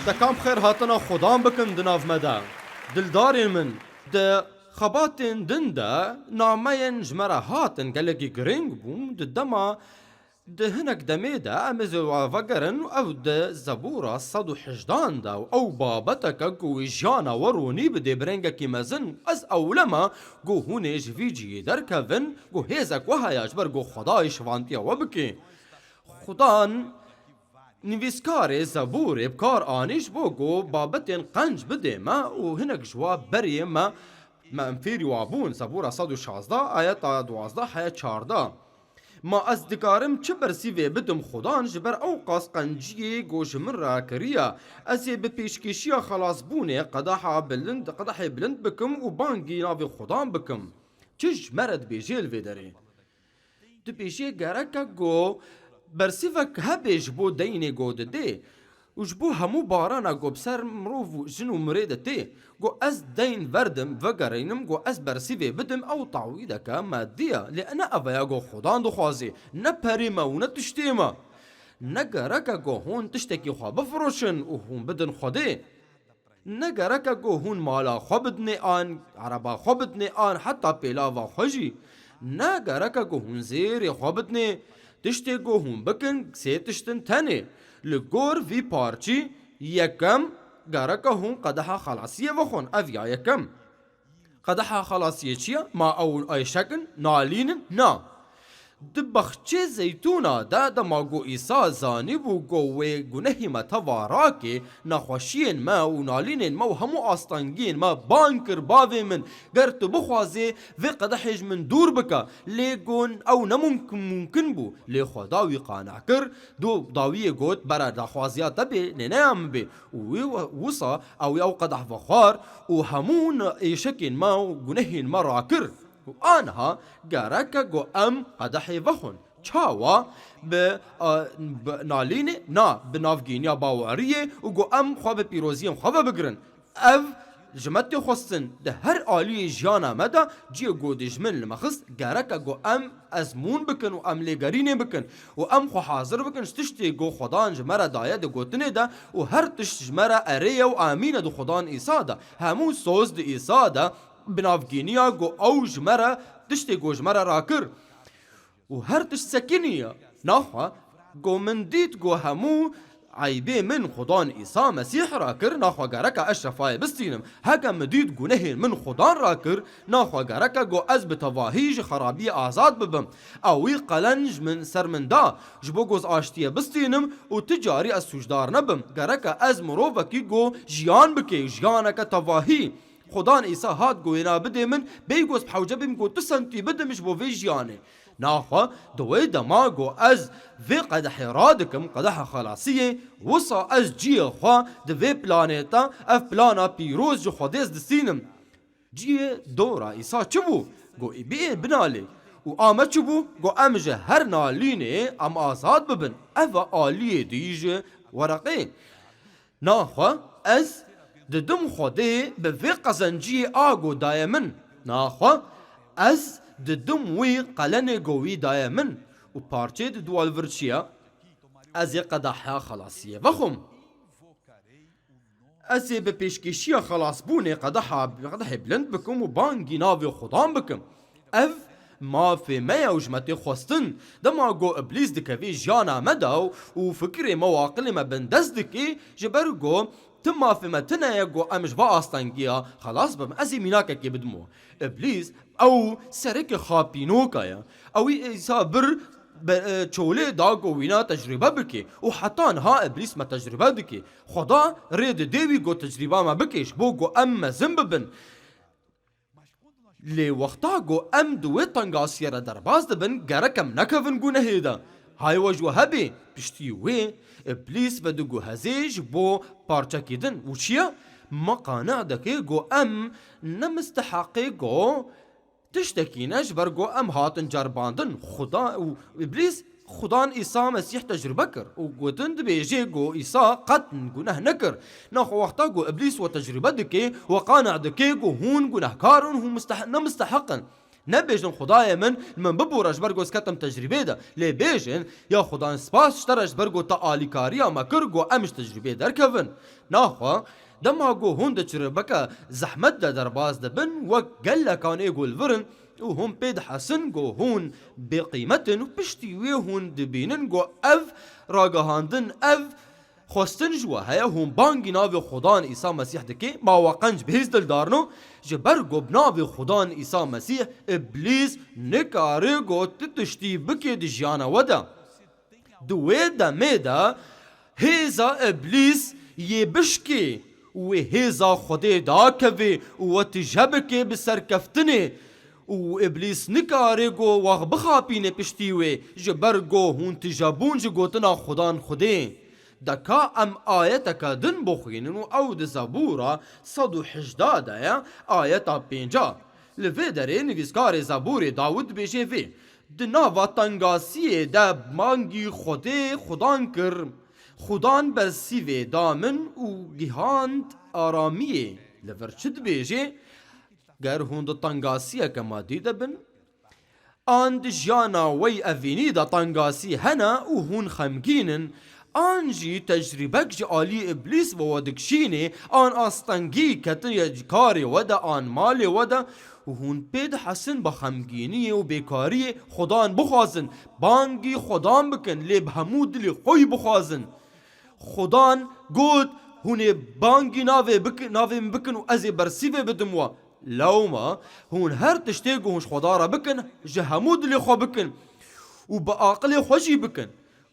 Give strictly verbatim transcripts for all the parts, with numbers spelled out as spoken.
Te kam xêr hatina Xudan bikin di nav me de. Dildarên min, di xebatên din de nameyên ji me re hatin gelekî girîng bûn. Di dema, di hinek demê de em ê zê we vegerin û ew di Zebûra sed û hejdan de û ew babeteke ku wî jiyana we ronî bidê bi rengekî mezin. Ez ewle me ku hûn ê ji vî cihê derkevin, ku hêzek we heye ji ber ku Xwedayê şivantiya we bike. Xudan nivîskarê Zebûrê bi kar anî ji bo ku babetên qenc bidê me û hinek ji wa berê me, me em fêrî wa bûn. Zebûra sed û şazdeh, ayeta duwazdeh heye çardeh. Ma ez dikarim çi bersîvê bidim Xudan ji ber ew qas qenciyê ku ji min re kiriye? Ez ê bi pêşkêşiya xelasbûnê qedeha bilind, qedehê bilind bikim û bangî navê Xudan bikim. Çi ji me re dibêjê li vê derê? Dibêjê gereke ku bersîvek hebe ji bo deynê ku didê û ji bo hemû barana ku bi ser mirov û jin û mirê de tê, ku ez deyn verdim, vegerînim, ku ez bersîvê bidim, ew tawîdeke medî ye. Lê ne ev e ya ku Xudan dixwazê, ne perê me û ne tiştê me. Ne gereke ku hûn tiştekî xwe bifiroşin û hûn bidin Xwedê. Ne gereke ku hûn mala xwe bidinê an, ereba xwe bidinê an, heta pêlava xwe jî. Ne gereke ku hûn zêrê xwe bidinê. Tiştê ku hûn bikin, sê tişt in tenê. Li gor vî parçî, yekem, gereke hûn qedeha xelasiyê vexwin. Ev ya yekem. Qedeha xelasiyê çi ye? Ma ew êşek in, nalîn in? Na. Di baxçê zeytûna de, dema ku Îsa zanîbû ku wê gunehê me teva rakê, nexweşiyên me û nalînên me û hemû astengiyên me, bang kir, Bavê min, ger tu bixwazê, vê qedehê ji min dûr bike. Lê gon ew ne mumkin, mumkin bû. Lê Xweda wî qane kir, do dawiyê got, bera daxwaziya te bê, lê ne ya min bê. Û wî we-, wisa ew ê ew qedeh vexwar û hemû n-, êşekên me û gunehên me rakir. Û aniha gereke ku em qedehê vexwin. Çawa? Bi, a, bi nalînê, na, bi navgîniya baweriyê û ku em xwe bi pîroziyên xwe ve bigirin. Ev ji me tê xwestin. Di her aliyê jiyana me de ciyê ku dijmin li me xist, gereke ku em ezmûn bikin û em lêgerînê bikin û em xwe hazir bikin ji tiştê ku Xwedan ji me re daye di gotinê de û her tişt ji me re erê ye û amîn e di Xwedan Îsa de. Hemû soz di Îsa de, bi navgîniya ku ew ji me re tiştê ku ji me re rakir. Û her tişt sekiniye. Naxwe, ku min dît ku hemû eybê min Xudan Îsa Mesîh re kir, naxwe gereka ez şefayê bistînim. Heke min dît gunehên min Xudan re kir, naxwe gereke ku ez bi tevahî ji xerabiyê azad bibim. Ew wî qelen ji min ser min da, ji bo ku ez aştiyê bistînim û ti carî ez sûcdar nebim. Gereke ez mirovekî ku jiyan bike, jiyaneke tevahî. Xudan Îsa hat ku wêna bidê min, bêyî ku ez bi hewce bim ku tu sentî bidim ji bo vê jiyanê. Naxwe, di wê dema ku ez vê qedehê radikim, qedeha xelasiyê, wisa ez ciyê xwe di vê planeta, ev plana pîroz ji Xwedê ez distînim. Ciyê dora Îsa çi bû? Ku bê binalê. Û a me çi bû? Ku em ji her nalînê em azad bibin. Ev e aliyê dî ji wereqê. Naxwe ez didim Xwedê bi vê qezenciyê a ku daye min. Naxwe ez didim wî qelenê ku wî daye min û parçeyê di dua li vir çi ye? Ez ê qedeha xelasiyê vexwim. Ez ê bi pêşkêşiya xelasbûnê qedeha, qedehê bilind bikim û bangî navê Xudan bikim. Ev mafê me ye û ji me tê xwestin. Dema ku Îblîs dikevê jiyana me de û fikrê me û aqilê me bindest dike, ji ber ku ti mafê me tune ye ku em ji va astengiya xelas bibin. Ez ê mînakekê bidim we. Îblîs ew serekê xapînoka ye. Ew Îsa bir be-, e, çolê da ku wîna tecrûbe bike û heta niha Îblîs me tecrûbe dike. Xweda rê dide wî ku tecrûba me bike ji bo ku em mezin bibin. Lê wexta ku em di wê tengasiyê re derbas dibin, gerek em nekevin gunehê de. Hay we ji we hebê, piştî wê, Îblîs vediguhezê ji bo parçekî din. Û çi ye? Me qane dike ku em ne misteheqê ku tiştekî ne, ji ber ku em hatin ceribandin. Xuda û Îblîs Xudan Îsa Mesîh tecrûbe kir û gotin dibêjê ku Îsa qet guneh nekir. Naxwe wexta ku Îblîs we tecrûbe dike, we qane dike ku hûn gunehkar in, hûn misteh-, ne misteheq in. Nebêjin, Xwedayê min, min bibûre ji ber ku ez ketim tecrîbê de. Lê bêjin, ya Xudan, spas ji te re ji ber ku te alîkariya me kir ku em ji tecrîbê derkevin. Naxwe, dema ku hûn di çirbeke zehmet de derbas dibin, wek gelekan ê ku li vir in û hûn pê dihesin ku hûn bêqîmet in û piştî wê hûn dibînin ku ev ragihandin, ev xwestin ji we heye, hûn bangî navê Xudan Îsa Mesîh dikê, ma we qenc bihêz dildarno, ji ber ku bi navê Xudan Îsa Mesîh Îblîs nikare ku ti tiştî bikê di jiyana we de. Di wê demê de hêza Îblîs yê bişkê û wê hêza Xwedê dakeve û we tije bike bi serkeftinê. Û Îblîs nikare ku wax bixapîne piştî wê, ji ber ku hûn tije bûn ji gotina Xudan Xwedê. De ka em ayeteke din bixwînin û ew di Zebûra sed û hejda de ye, ayeta pênca. Li vê derê nivîskarê Zebûrê Dawid dibêje vê: Di nava tengasiyê de bangî Xwedê Xudan kir. Xudan bersîvê da min û gihand aramiyê. Li vir çi dibêje? Ger hûn di tengasiyeke madî de bin, an di jiyana we yî evînî de tengasî hene û hûn xemgîn in, an jî tecrîbek ji alî Îblîs ve we dikişînê, an astengî ketine ji karê we de, an malê we de, û hûn pê dihesin bi xemgîniyê û bêkariyê Xudan bixwazin, bangî Xudan bikin, lê bi hemû dilê xwe yî bixwazin. Xudan got, hûn ê bangî navê bik-, navê min bikin û ez ê bersîvê bidim we. Lewma hûn her tiştê ku hûn ji Xweda re bikin, ji hemû dilê xwe bikin û bi aqilê xwe jî bikin.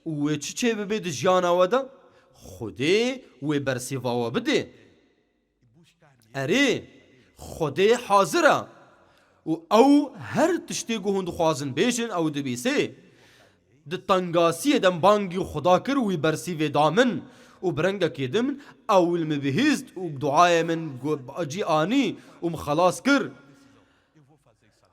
Û wê çi çê bibe di jiyana we de? Xwedê wê bersîva we bidê. Erê, Xwedê hazir e û ew her tiştê ku hûn dixwazin bêjin, ew dibîsê. Di tengasiyê de min bangî Xuda kir û wî bersîvê da min û bi rengekê din ew li min bihîst û duayê min gu-, cî anî û min xelas kir.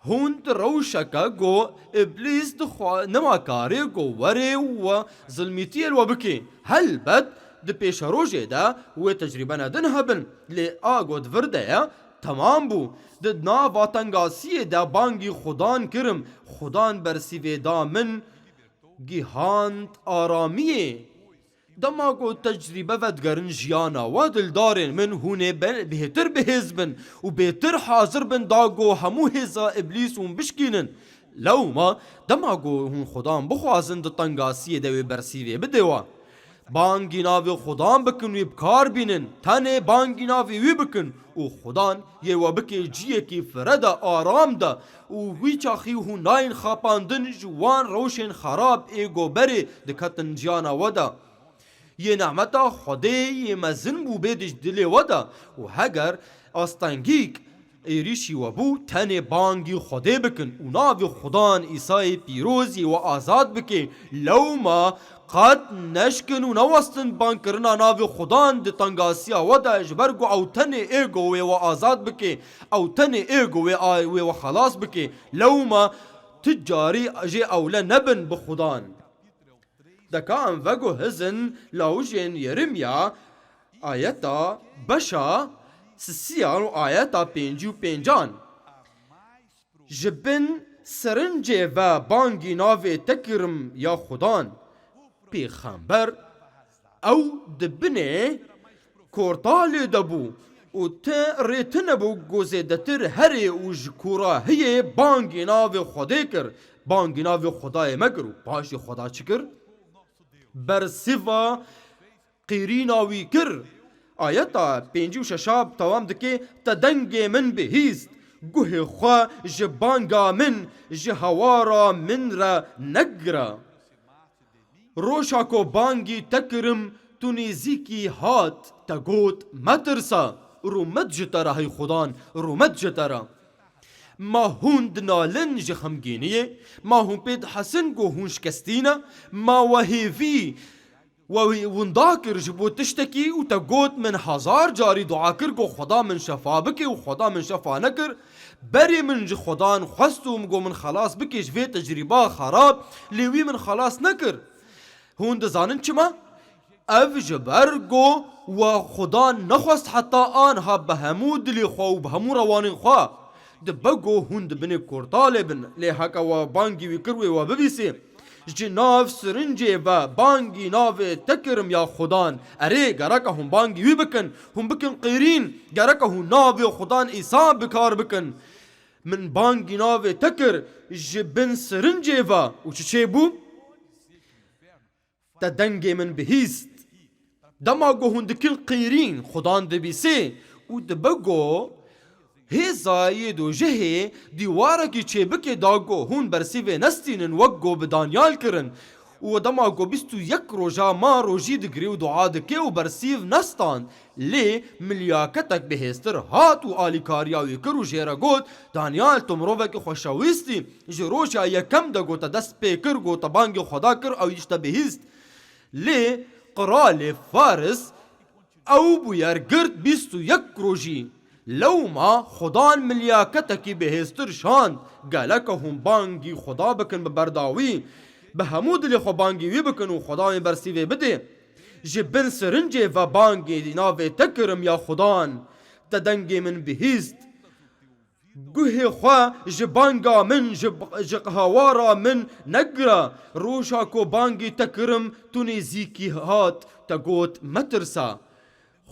Hûn di rewşeke ku Îblîs dixwa-, nema karê ku were û we zilmîtiyê li we bike. Helbet di pêşerojê de wê tecrîbene din hebin, lê a ku di vir de ye, temam bû. Di nava tengasiyê de bangî Xudan kirim, Xudan bersîvê da min, gihand aramiyê. Dema ku tecrîbe vedigerin jiyana we, dildarên min, hûn ê be-, bêhtir bihêz bin û bêhtir hazir bin da ku hemû hêza Îblîs hûn bişkînin. Lewma, dema ku hûn Xudan bixwazin, di tengasiyê de wê bersîvê bide we. Bangî navê Xudan bikin, wî bi kar bînin, tenê bangî navê wî bikin û Xudan yê we bike ciyekî fire de, aram de û wî çaxî hûn nayên xapandin ji wan rewşên xerab ê ku berê diketin jiyana we de. Yê nemeta Xwedê yê mezin bû bê di dilê we de û heger astengîk êrîşî we bû, tenê bangî Xwedê bikin û navê Xudan Îsayê pîroz yê we azad bike. Lewma qet neşkin û newestin bangkirina navê Xudan di tengasiya we de, ji ber ku ew tenê ê ku wê we azad bike, ew tenê ê ku wê a-, wê we xelas bike. Lewma tu carî jê ewle nebin bi Xudan. Deka em veguhizin lawijên Yerimiya, ayeta beşa sisiyan û ayeta pêncî û pêncan. Ji bin sirincê ve bangî navê te kirim ya Xudan. Pêxember ew di binê kortalê de bû û ti rê tune bû ku zêdetir herê û ji kûrahiyê bangî navê Xwedê kir. Bangî navê Xwedayê me kir û paşê Xweda çi kir? Bersîva qîrîna wî kir. Ayeta pêncî û şeş a dewam dike, te dengê min bihîst, guhê xwe ji banga min, ji hewara min re negire. Roja ku bangî te kirim, tu nêzîkî hat, te got, metirse, rûmet ji te re hey Xudan, rûmet ji te re. Ma hûn dinalin ji xemgîniyê? Ma hûn pê dihesin ku hûn şikestî ne? Ma we hêvî we winda kir ji bo tiştekî û te got, min hezar carî dua kir ku Xweda min şefa bike û Xweda min şefa nekir. Berê min ji Xwedan xwest û min got, min xelas bike ji vê tecrîba xerab, lê wî min xelas nekir. Hûn dizanin çima? Ev ji ber ku we Xudan nexwest heta aniha bi hemû dilê xwe û bi hemû rewanên xwe. Dibe ku hûn di binê kortalê bin, lê heke we bangî wî kir wê we bibîsê. Ji nav sirincê ve bangî navê te kirim ya Xudan. Erê, gereke hûn bangî wî bikin, hûn bikin qîrîn, gereke hûn navê Xudan Îsa bi kar bikin. Min bangî navê te kir ji bin sirincê ve û çi çêbû? Te dengê min bihîst. Dema ku hûn dikin qîrîn, Xudan dibîsê û dibe ku hêza yê dojehê dîwarekî çêbike da ku hûn bersîvê nestînin, wek ku bi Danyal kirin. Û dema ku bîst û yek roja ma rojî digirê û dua dike û bersîv nestan, lê milyaketek bihêztir hat û alîkariya wî kir û jê re got, Danyal, tu mirovekî xweşewîst î. Ji roja yekem de ku te dest pê kir, ku te bangê Xweda kir, ew jî ji te bihîst. Lê qiralê Faris ew bûyer girt bîst û yek rojî. Lewma Xudan milyaketekî bihêztir şand. Geleke hûn bangî Xuda bikin bi berdawî, bi hemû dilê xwe bangî wî bikin û Xuda wê bersîvê bidê. Ji bin sirincê ve bangê navê te kirim ya Xudan. Te dengê min bihîst. Guhê xwe ji banga min, ji, ji hawara min negire. Roja ku bangî te kirim, tu nêzîkî hat, te got, metirse.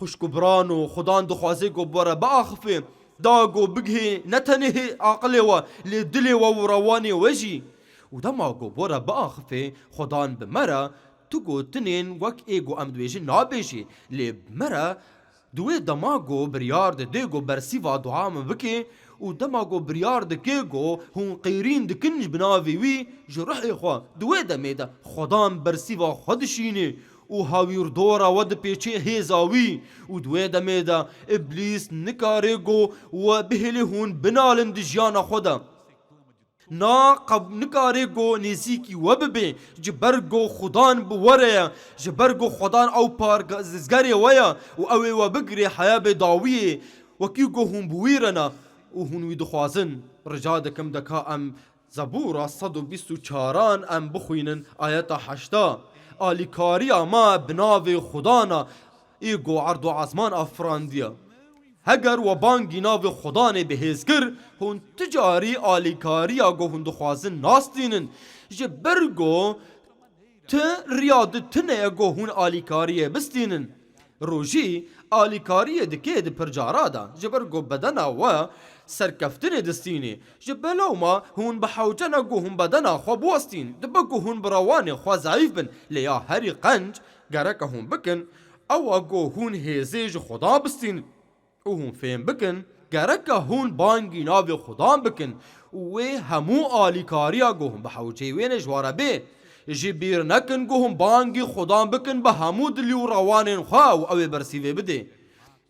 Xwişk û birano, Xudan dixwaze ku bi we re biaxife. Da ku bigihê ne tenê hê aqilê we, lê dilê we û rewanê we jî. Û dema ku bi we re biaxife, Xudan bi me re tu gotinên wek ê ku em dibêjin nabêjê, lê bi me re di wê dema ku biryar dide ku bersîva dua min bike û dema ku biryar dike ku hûn qîrîn dikin ji bi navê wî ji ruhê xwe, di wê demê de Xudan bersîva xwe dişîne û hawîrdora we dipêçe hêza wî û di wê demê de Îblîs nikare ku we bihêlê hûn binalin di jiyana xwe de. Na qeb-, nikare ku nêzîkî we bibe, ji ber ku Xudan bi we re ye, ji ber ku Xudan ew pargezgerê we ye û ew ê we bigire heya bê dawiyê, wekî ku hûn bi wî re ne û hûn wî dixwazin. Rica dikim de ka em Zebûra sed û bîst û çaran em bixwînin, ayeta heşta. Alîkariya me bi navê Xudan e, ê ku erd û ezman afirandiye. Heger we bangî navê Xudanê bi hêz kir, hûn tu carî alîkariya ku hûn dixwazin nastînin. Ji ber ku ti riya di tune ye ku hûn alîkariyê bistînin. Rojî alîkariyê dike di pir cara de, ji ber ku bedena we serkeftinê distînê. Ji belewma hûn bi hewce ne ku hûn bedena xwe biwestîn. Dibe ku hûn bi rewanê xwe zayîf bin, lê ya herî qenc gereke hûn bikin, ew e ku hûn hêzê ji Xuda bistînin. Û hûn fêm bikin, gereke hûn bangî navê Xudan bikin û wê hemû alîkariya ku hûn bi hewceyê wê ne ji we re bê. Ji bîr nekin ku hûn bangî Xudan bikin bi hemû dilî û rewanên xwe û ew ê bersîvê bidê.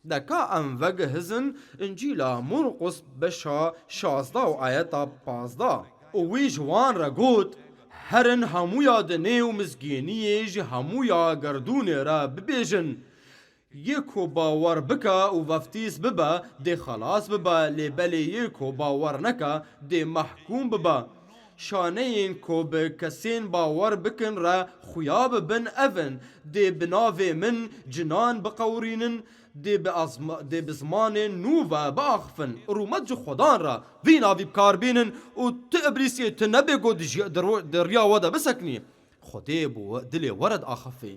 De ka em vegihizin Încîla Murqus beşa şazda û ayeta pazdeh. Û wî ji wan re got, Herin hemûya dinê û mizgîniyê ji hemûya gerdûnê re bibêjin, Yê ku bawer bike û veftîz bibe, dê xelas bibe, lê belê yê ku bawer neke, dê mehkûm bibe. Şaneyên ku bi kesên bawer bikin re xuya bibin ev in, dê bi navê min cinan biqewirînin, dê bi azma-, dê bi zimanên nû ve biaxifin. Rûmet ji Xudan re vî navî bi kar bînin û tu Îblîsê tu nebe ku di ji-, di ro-, di riya we de bisekinî. Xwedê bi we, dilê we re diaxifê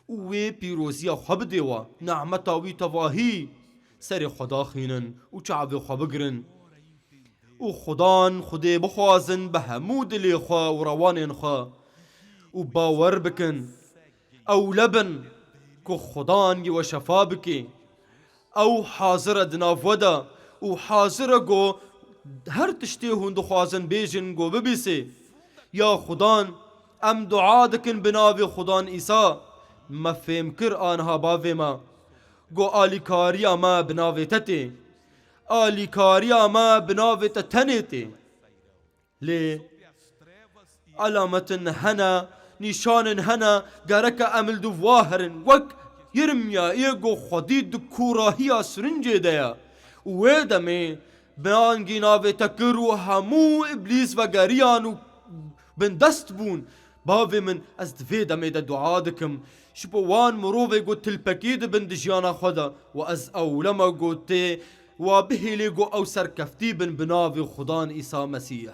û wê pîroziya xwe bidê we, nehmeta wî tevahî serê xwe daxînin û çavê xwe bigirin. Û Xudan Xwedê bixwazin bi hemû dilê xwe û rewanên xwe û bawer bikin. Ewle bin ku Xudan yê we şefa bike. Ew hazir e di nav we de û hazir e ku her tiştê hûn dixwazin bêjin ku bibîsê. Ya Xudan, em dua dikin bi navê Xudan Îsa. Me fêm kir aniha bavê me ku alîkariya me bi navê te tê. Alîkariya me bi navê te tenê tê. Lê alametin hene, nîşanin hene, gereke em li dû waherin. Wek Yirmiya yê ku xwedî di kûrahiya sirincê de ye. Û wê demê bangî navê te kir û hemû Îblîs vegeriyan û bindest bûn. Bavê min, ez di vê demê de dua dikim ji bo wan mirovê ku tilpekî dibin di jiyana xwe de û ez ewle me ku tê Wa bihêlê ku ew serkeftî bin bi navê Xudan Îsa Mesîh.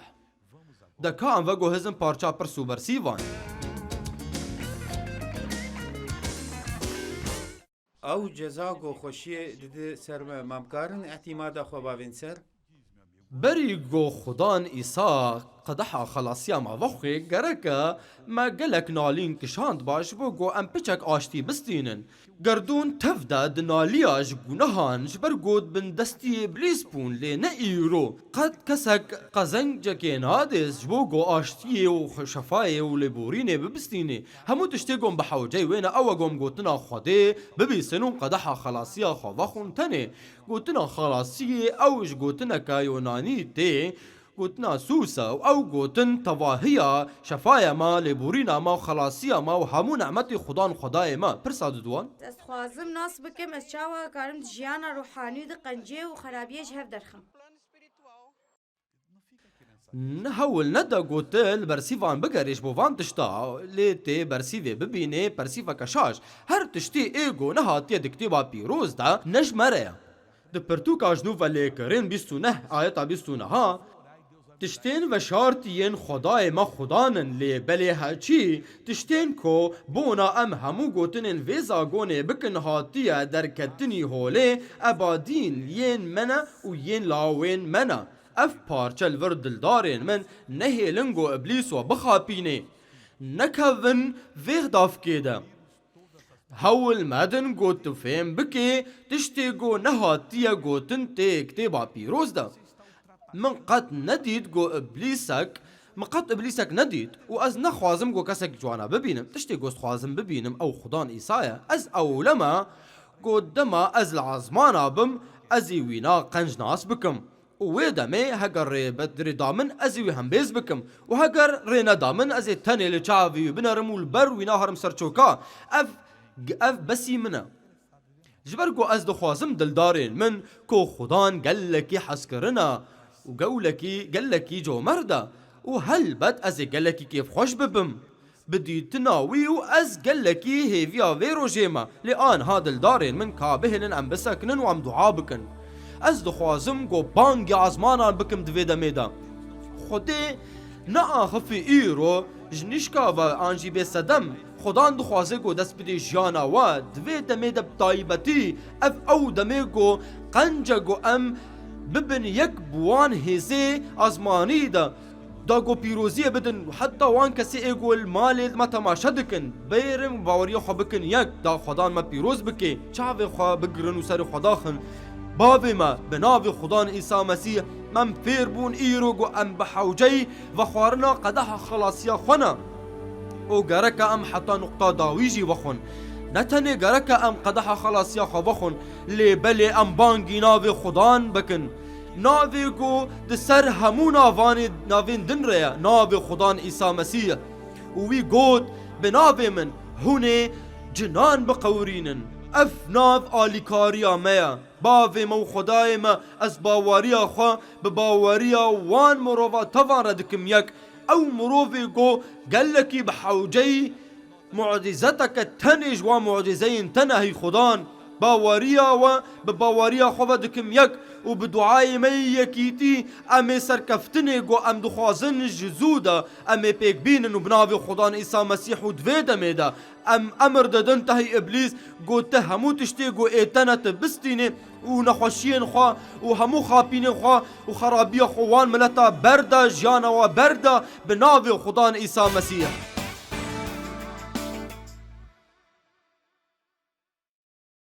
De ka em veguhizin parça pirs û bersîvan. Ew ceza ku xweşiyê didi ser me, ma em karin îtîmada xwe bavên ser? Berî ku Xudan Îsa qedeha xelasiya me vexwê, gereke me gelek nalîn kişandba ji bo ku em piçek aştî bistînin. Gerdûn tev de di naliya ji gunehan, ji ber ku di bin destî Îblîs bûn, lê ne îro. Qet kesek qezencekê nadê ji bo ku aştiyê û xwe-, şefayê û lêborînê bibistînê. Hemû tiştê ku em bi hewceyê wê ne, ew e ku em gotina Xwedê bibîsin û qedeha xelasiya xwe vexwin tenê. Gotina xelasiyê ew ji gotineke Yonanî tê, gotina sûs e û ew gotin tevahiya, şefaya me, lêborîna me û xelasiya me û hemû nemetê Xudan Xwedayê me. Pirsa diduan. Ez dixwazim nas bikim ez çawa karim di jiyana ruhanî û di qenciyê û xerabiyê ji hev derxim. Ne hewl nede ku tu li bersîvan bigerî ji bo van tişta, lê tê bersîvê bibînê persîveke şaş. Her tiştî ê ku nehatiye di kitêba pîroz de ne ji me re ye. Di pirtûka ji nû ve lêkirin bîst û neh ayeta bîst û neha, tiştên veşartî yên Xwedayê me Xudan in, lê belê heçî tiştên ku bona em hemû gotinên vê zagonê bikin hatiye derketinî holê, ebadîn yên me ne û yên lawên me ne. Ev parçe li vir dildarên min nehêlin ku Îblîs we bixapînê. Nekevin vê davkê de. Hewl medin ku tu fêm bikê tiştê ku nehatiye gotin tê kitêba pîroz de. Min qet nedît ku Îblîsek, min qet Îblîsek nedît û ez nexwazim ku kesek ji wana bibînim. Tiştê ku ez dixwazim bibînim ew Xudan Îsa ye. Ez ewle me ku dema ez li ezmana bim, ez ê wîna qenc nas bikim. Û wê demê heger rê be-, rê da min, ez ê wî hembêz bikim. Û heger rê neda min, ez ê tenê li çavê wî binerim û li ber wîna herim ser çoka. Ev, ev besî min e. Ji ber ku ez dixwazim dildarên min ku Xudan gelekî hezkirin e û gewlekî, gelekî comerd e û helbet ez ê gelekî kêfxweş bibim bi dîtina wî û ez gelekî hêviya vê rojê me. Lê aniha dildarên min ka bihêlin em bisekinin û em dua bikin. Ez dixwazim ku bangê ezmanan bikim di vê demê de. Xwedê neaxifî îro ji nîşka ve an jî bê sedem. Xudan dixwaze ku dest bidê jiyana we di vê demê de bi taybetî. Ev ew demê ku qenc e ku em bibin yek bi wan hêzê ezmanî de. Da ku pîroziyê bidin heta wan kesê ê ku li malê me temaşe dikin. Bêrin baweriya xwe bikin yek, da Xudan me pîroz bike. Çavê xwe bigirin û serê xwe daxin. Bavê me, bi navê Xudan Îsa Mesîh, em fêr bûn îro ku em bi hewceyî vexwarina qedeha xelasiya xwe ne. Û gereke em heta nuqta dawî jî vexwin. Ne tenê gereke em qedeha xelasiya xwe vexwin, lê belê em bangî navê Xudan bikin. Navê ku di ser hemû navanê, navên din re ye, navê Xudan Îsa Mesîh. Û wî got, bi navê min hûn ê cinan biqewirînin. Ev nav alîkariya me ye. Bavê me û Xwedayê me, ez baweriya xwe bi baweriya wan mirova tevan re dikim yek. Ew mirovê ku gelekî bi hewceyî mucîzeteke tenê ji wan mucîzeyên te ne hî Xudan. Baweriya we bi baweriya xwe ve dikim yek û bi duayê me yê yekîtî em ê serkeftinê ku em dixwazin ji zû de em ê pêk bînin û bi navê Xudan Îsa Mesîh û di vê demê de em emir didin te hî Îblîs ku tu hemû tiştê ku ê te ne tu bistînê û nexweşiyên xwe û hemû xapînên xwe û xerabiya xwe wan mileta berde, jiyana we berde bi navê Xudan Îsa Mesîh.